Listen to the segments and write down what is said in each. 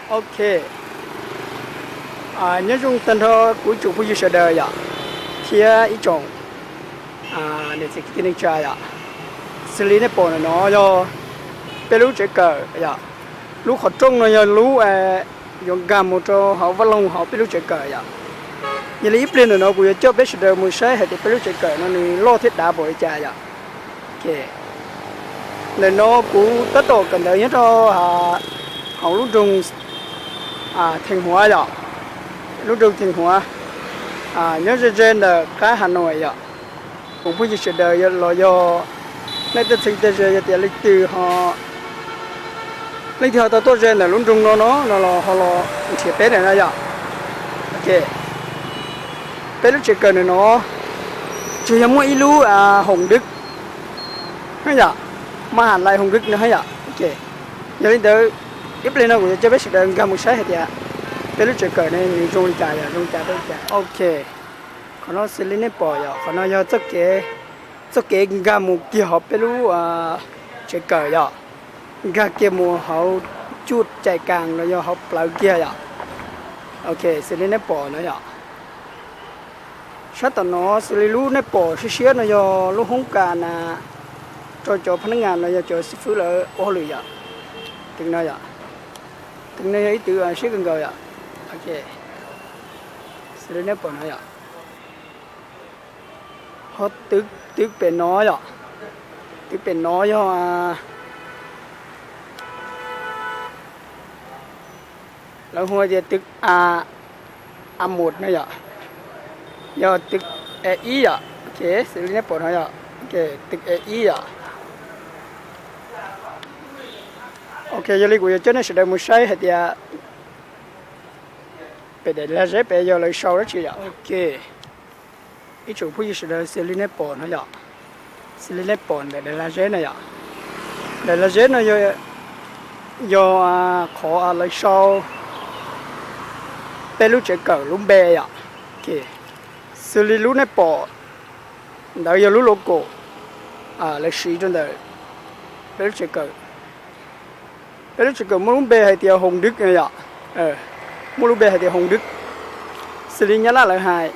Ok, nyob zoo tag nrho kuv ib tsoom phooj ywg sawv daws yom, thiab ib tsoom niam txiv kwv tij neej tsa yom. Xws li nej pom ntawm no yog peb lub tsev kawm yom. Lub qhov rooj no yog lub yuav nkag mus rau hauv vaj loog hauv peb lub tsev kawm yom. Yog li ib pliag ntawm no kuv yuav coj peb sawv daws mus saib hais tias peb lub tsev kawm no nws loj thiab dav npaum li cas yom. Ntawm no kuv tab tom kawm ntawv nyob rau hauv lub nroog Theej Huav yom, lub nroog Theej Huav, nyob ze ze ntawm qab Has Nois yom. Tsoom phooj ywg sawv daws los yog nej tej txheej tej ze yog tias leej twg ho, leej twg ho tau tuaj ze ntawm lub nroog no no no los ho los nrhiav peb ntawm no yom. Peb lub tsev kawm ntawm no tsuas yog muaj ib lub Hồng Đức yom, maj has lais Hồng Đức no yom. Yog li ntawd ib pliag no kuv yuav coj peb sawv daws nkag mus saib hais tias peb lub tsev kawm ne nws zoo li cas yom, zoo li cas. Ok, qhov no xws li nej pom yom, qhov no yog txoj kev nkag mus kiag hauv peb lub tsev kawm yom, nkag kiag mus hauv cuj cai kas los yog hauv plawv kiag yom. Ok, xws li nej pom no yom, sab tom no xws li lub nej pom siab siab no yog lub hoob kas na, rau cov phab neeb ngas los yog cov xib fwb lawv ua hauj lwm yom. Teev no yom, teev no yog ib tug siab kawg nkaus yom. Xws li nej pom no yom, ho twv pem no yom, twv pem no yog lawv hu tias twv A, A một no yom, yog twv E ib yom. Ok, xws li nej pom no yom, twv E ib yom. Ok, yog li kuv yuav coj nej sawv daws mus saib hais tias pem daim lag zeb pem yog lawv sau dab tsi yom. Ok, ib tsoom phooj ywg sawv daws, xws li nej pom no yom, xws li nej pom ntawm daim lag zeb no yom, daim lag zeb no yog qhov lawv sau peb lub tsev kawm lub npe yom. Xws li lub nej pom ntawd yog lub logo lawv siv rau ntawm peb lub tsev kawm. Peb lub tsev kawm muaj lub npe hais tias Hồng Đức no yom, muaj lub npe hais tias Hồng Đức, xws li Nyab Laj lawv hais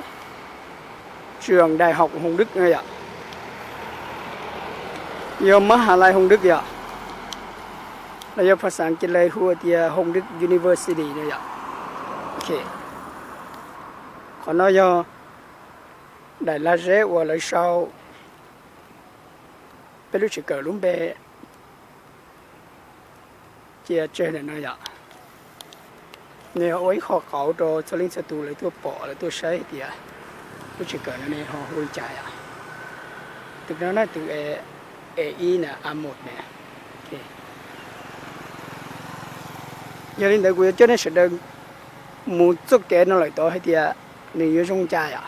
Trường Đại học Hồng Đức no yom, yog maj has lais Hồng Đức yom, los yog phas xas As kiv lawv hu tias Hồng Đức University no yom. Qhov no yog daim lag zeb uas lawv sau peb lub tsev kawm lub npe cia tseg ntawm no yom. Nws yog ua ib qho qauv rau txhua leej txhua tus lawv tuaj pom lawv tuaj saib hais tias lub tsev kawm no ne ho hu li cas yom. Twv no na, twv E ib na, A một na. Yog li ntawd kuv yuav coj nej sawv daws mus txoj kev no lawm tod hais tias nws yuav zoo cas yom.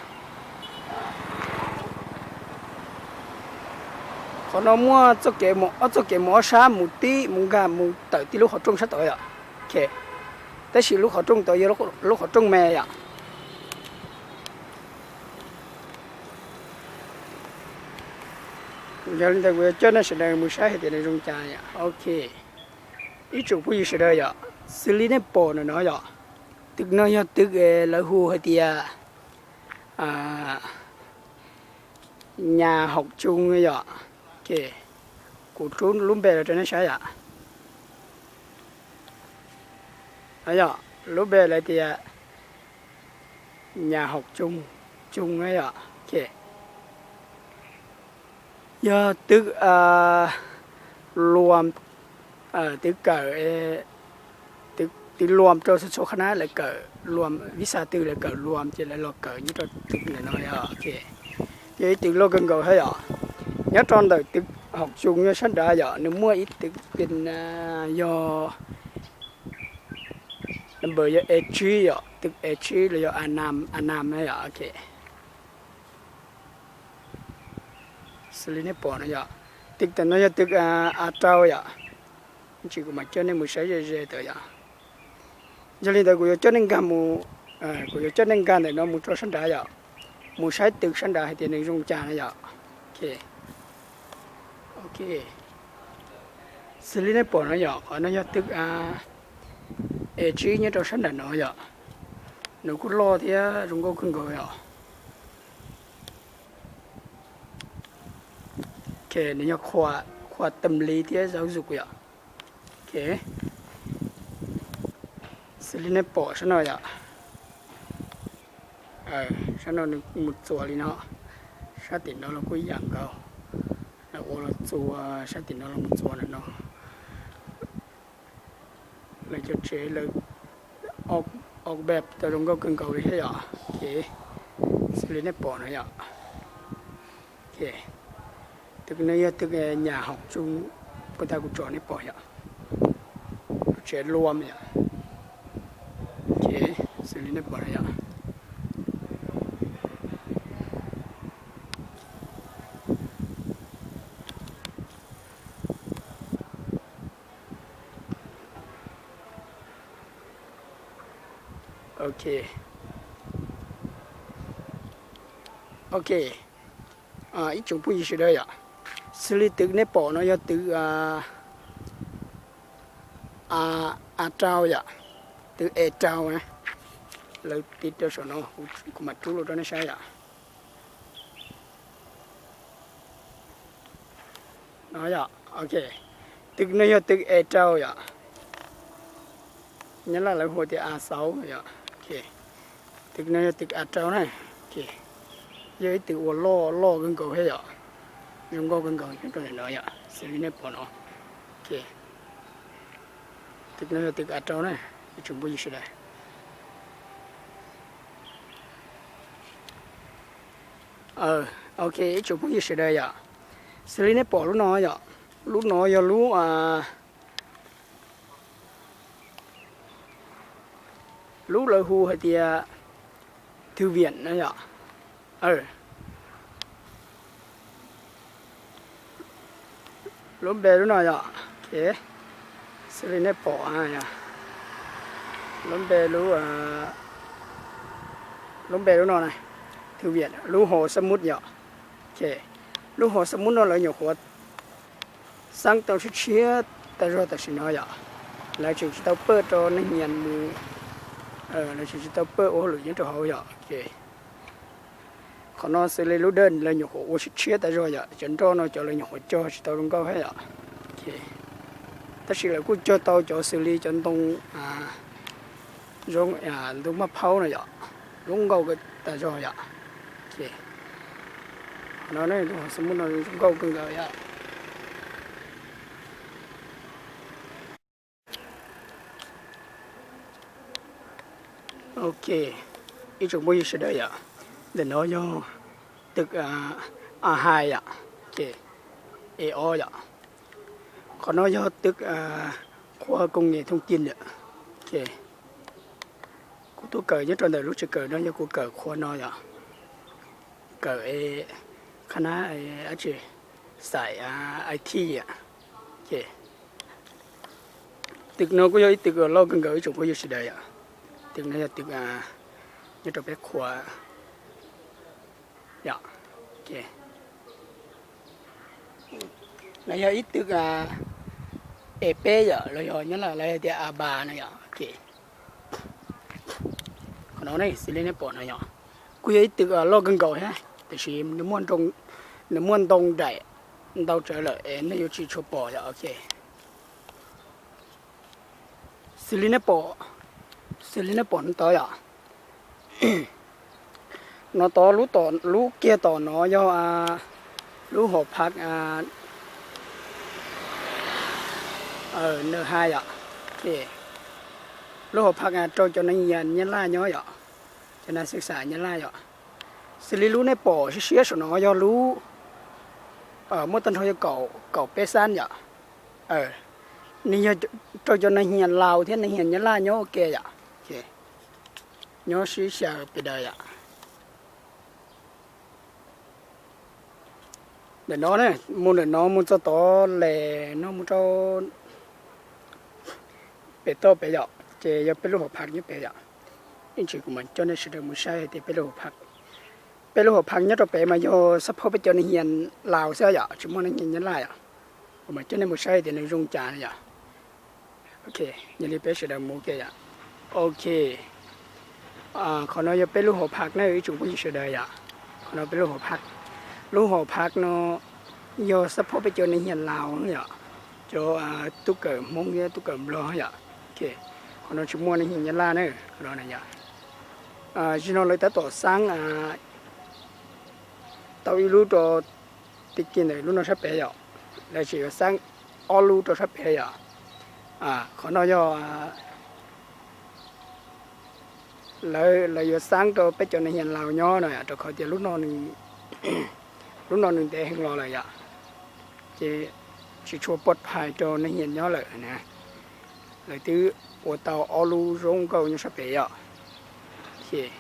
Qhov no muaj txoj kev, ob txoj kev mus ob sab mus tib mus nkag mus tawm tib lub qhov rooj sab tod yom. Tab sis lub qhov rooj tod yog lub qhov rooj me yom. Yog li ntawd kuv yuav coj nej sawv daws mus saib hais tias nws zoo cas yom. Ok, ib tsoom phooj ywg sawv daws yom, xws li nej pom ntawm no yom, twv no yog twv lawv hu hais tias Nhà Học Chung yom. Kuv rub lub npe los rau nej saib yom. Yog lub npe lawv tias Nhà Học Chung, Chung yom. Yog twv luam, twv kawm, twv luam rau txhua txhua qhab nab lawv kawm luam, vib xas twg lawv kawm luam ces lawv los kawm nyob rau twv ntawm no yom. Yog ib twv loj kawg nkaus thiab yom. Nyob rau ntawm twv Học Chung yog sab nrad yom, nws muaj ib twv pes yog number yog E tsib yom, twv E tsib los yog A năm, A năm na yom. Xws li nej pom no yom, twv tam no yog twv A rau yom. Ib ntsis kuv mam coj nej mus saib ze ze tawm yom. Yog li ntawd kuv yuav coj nej nkag mus, kuv yuav coj nej nkag ntawm no mus rau sab nrad yom, mus saib twv sab nrad hais tias nws zoo cas no yom. Ok, xws li nej pom no yom, qhov no yog twv Es tsib nyob rau sab nram no yom, nws kuj loj thiab zoo nkauj kawg nkaus yom. Nws yog Khua Tâm Lý thiab Giáo Dục yom. Xws li nej pom sab no yom, sab no nws mus txuas li no, sab tim no los kuj ib yam nkaus, lawv ua los txuas sab tim no los mus txuas ntawm no. Lawv cov tsev lawv ua npe tau zoo nkauj kawg nkaus li thiab yom. Xws li nej pom no yom, tus no yog tus nyam hoom tsu puag ta kuv tsom nej pom yom, tsev luam yom. Xws li nej pom no yom. Ok, ib tsoom phooj ywg sawv daws yom, xws li tus nej pom no yog tus a rau yom, tus e rau na, lawv tiv rau saum no, kuv mam rub los rau nej saib yom. No yom, ok, tus no yog tus e rau yom, Nyab Laj lawv hu tias a sáu yom. Tus no yog tus a rau na, yog ib tug uas loj loj kawg nkaus thiab yom, zoo nkauj kawg nkaus nyob rau ntawm no yom, xws li nej pom no. Tus no yog tus a rau na, ib tsoom phooj ywg sawv daws. Ok, ib tsoom phooj ywg sawv daws yom, xws li nej pom lub no yom, lub no yog lub lub lawv hu hais tias thư viện no yom. Lub npe lub no yom, xws li nej pom, lub npe lub npe lub no na, thư viện, lub hauv xab mub yom. Lub hauv xab mub no lawv nyuam qhuav xab tau tshiab tshiab tas zog tam sim no yom. Lawv tseem tsis tau pawj rau neeg nyias mus, lawv tseem tsis tau pawj ua hauj lwm nyob rau hauv yom. Qhov no xws li lub dej lawv nyuam qhuav ua tshiab tshiab tas zog yom, cov nroj no cov lawv nyuam qhuav cog tsis tau zoo nkauj thiab yom. Tab sis lawv kuj cog tau cov xws li cov ntoo, zoo ntoo maj phaub no yom, zoo nkauj tas zog yom. Qhov no lub hauv xab mub no zoo nkauj kawg nkaus yom. Ok, ib tsoom phooj ywg sawv daws yom, ntawm no yog tw a hai yom, e ob yom. Qhov no yog tw qhua công nghệ thông tin yom. Kuv tuaj kawm nyob rau ntawm lub tsev kawm no yog kuv kawm qhua no yom, kawm qhab nab dab tsi, xais I T yom. Tw no kuj yog ib tw loj kawg nkaus ib tsoom phooj ywg sawv daws yom. Tw no yog tw nyob rau peb qhua yom. No yog ib tw e peb yom, los yog nyob lawv hais tias a ba no yom. Qhov no ne xws li nej pom no yom, kuj yog ib tw loj kawg nkaus thiab, tiam sis nws muaj ntoo daim ntau tsawv lawm es nej yuav tsis tshua pom yom. Ok, xws li nej pom, xws li nej pom no tod yom, no tod lub kiag tom no yog lub hauv phaj N hai yom. Lub hauv phaj rau cov neeg nyias Nyab Laj nyob yom, cov nas xwb xas Nyab Laj yom. Xws li lub nej pom siab siab saum no yog lub muaj tag nrho yog kaum peb xab yom. Nws yog rau cov neeg nyias Laus thiab neeg nyias Nyab Laj nyob ua ke yom. Nyob sib xyaw pes daws yom. Ntawm no, mus ntawm no mus txog tod les no mus rau pem toj pem yom, ces yog peb lub hauv phaj nyob pem yom. Ib ntsis kuv mam coj nej sawv daws mus saib hais tias peb lub hauv phaj, peb lub hauv phaj nyob rau pem mas yog xab phob peb cov neeg nyias Laus xwb yom, tsis muaj neeg nyias Nyab Laj yom. Kuv mam coj nej mus saib hais tias nws zoo cas yom. Ok, yog li peb sawv daws mus ua ke yom. Ok, qhov no yog peb lub hoo phaj na ib tsoom phooj ywg sawv daws yom. Qhov no peb lub hoo phaj, lub hoo phaj no yog xab phob peb cov neeg Nyab Laj yom, cov tub kawm Hmoob thiab tub kawm Nplog yom. Qhov no tsis muaj neeg Nyab Laj na, qhov no yom. Zim no lawv tab tom xaab tau ib lub rau tim kis ntawm lub no sab pem yom, lawv tseem yuav xaab ob lub rau sab pem yom. Qhov no yog lawv, lawv yuav xaab rau peb cov neeg Nyab Laj nyob no yom, rau qhov tias lub no nws ntev heev los lawm yom, ces tsis tshua pov phais rau neeg Nyab Laj nyob lawm na. Lawv twb ua tau ob lub zoo nkauj nyob sab pem yom. Ces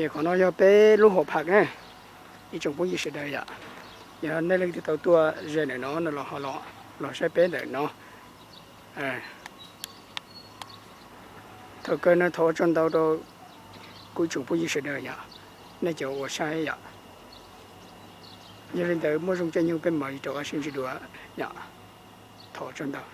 qhov no yog peb lub hoo phaj na ib tsoom phooj ywg sawv daws yom. Yog nej leej twg tau tuaj ze ntawm no no los ho los saib peb ntawm no. Thaum kawg no thov ua tsaug ntau rau kuv ib tsoom phooj ywg sawv daws yom, nej cov uas saib yom. Yog li ntawd muaj zoo caij nyoog peb mam li rov qab sib ntsib dua yom. Thov ua tsaug ntau.